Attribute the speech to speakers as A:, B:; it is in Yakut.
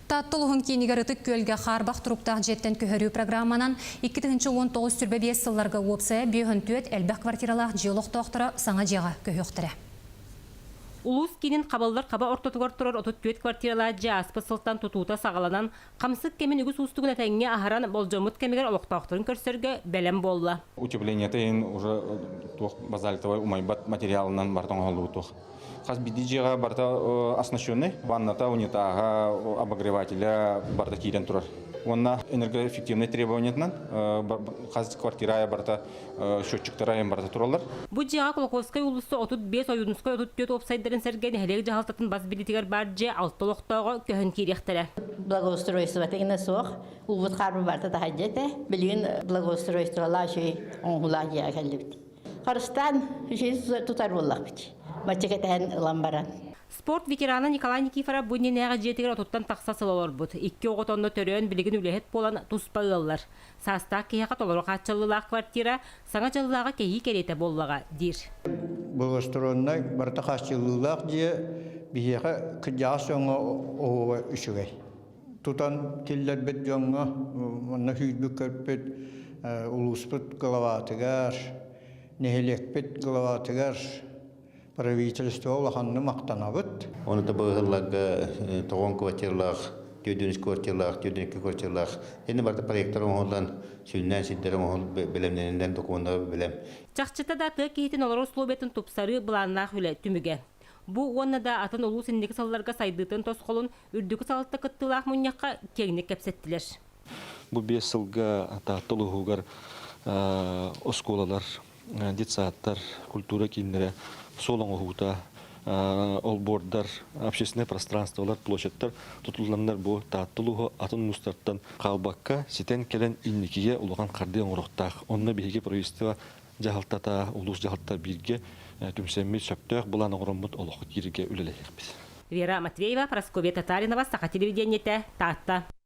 A: Таатта улууһун киинигэр Ытык Күөлгэ хаарбах туруктаах дьиэттэн көһөрүү программанан 2019 25 сылларга уопсайа 54 элбэх квартиралаах дьиэ олохтоохторо саҥа дьиэҕэ көһүөхтэрэ.
B: Улуус киинин хабыллар хаба ортотугар турар 34 квартиралаах дьиэ ааспыт сылтан тутуута саҕаланан, хамсык кэмин үгүс уустугун этэҥҥэ аһаран, болдьоммут кэмигэр олохтоохторун көрсөргө бэлэм буолла.
C: Утеплениета иһин уже туох базальтовай умайбат материалынан барыта оҥоһуллубут туох. Хас биирдии дьиэҕэ барыта оснащенный, ванната, унитаһа, обогревателя барыта киирэн турар. Уонна энергоэффективный требованиятынан хас квартира барыта счетчиктара айан барыта тураллар.
B: Бу дьиэҕэ Кулаковскай уулусса 35, Ойуунускай 34 уопсайдарын сэргэ нэһилиэк дьаһалтатын бас билиитигэр баар дьиэ алта олохтооҕо көһөн киириэхтэрэ.
D: Благоустройствота гына суох, уубут хаарбы барыта таһырдьа этэ. Билигин благоустройстволаах үчүгэй оҥоһуулаах дьиэҕэ кэллибит. Харыстаан үчүгэй тутар буоллахпыт. Бачча кэтэһэн ылан баран.
B: Спорт ветерана Николай Никифоров бу иннинээҕи дьиэтигэр отуттан тахса сыл олорбут. Икки оҕото онно төрөөн, билигин үлэһит буолан туспа ыаллар. Саастаах киһиэхэ толору хааччыллыылаах квартира саҥа дьыллааҕы кэһии кэриэтэ буоллаҕа, диир.
E: Благоустроеннай барыта хааччыллыылаах дьиэ биһиэхэ кырдьаҕас дьоҥҥо оһуоба үчүгэй. Тутан киллэрбит дьоҥҥо манна сүүрбүт-көппүт улууспут главатыгар, нэһилиэкпит главатыгар правительство улаханнык махтанабыт.
F: Ону да быһылларга тоҕон квартиралаах, 4 квартиралаах, 42 квартиралаах. Ини барыта проектор оҥоһуллан, сүннээн сирдэр оҥоһул бэлэмнэниллэн докумуоннара бэлэм.
B: Чахчыта да тыа киһитин олорор условиятын тупсарыы былааннаах үлэ түмүгэ. Бу уонна да атын улуус инники сылларга сайдыытын тосхолун үрдүкү салалта кыттыылаах мунньахха киэҥник кэпсэттилэр.
G: Бу 5 сылга Таатта улууһугар оскуолалар, детсадтар, культура кииннэрэ, суол оҥоһуута, олбуордар, общественное пространстволар, площадьтар тутулланнар бу Таатта улууһа атын улуустартан хаалбакка ситэн кэлэн инникигэ улахан хардыы оҥоруохтаах. Онно биһиги правительство дьаһалтата, улуус дьаһалтата бииргэ түмсэммит сөптөөх былаан оҥороммут олоххо киирэргэ үлэлэһиэхпит.
B: Вера Матвеева, Прасковья Татаринова, Саха телевидениетэ, Таатта.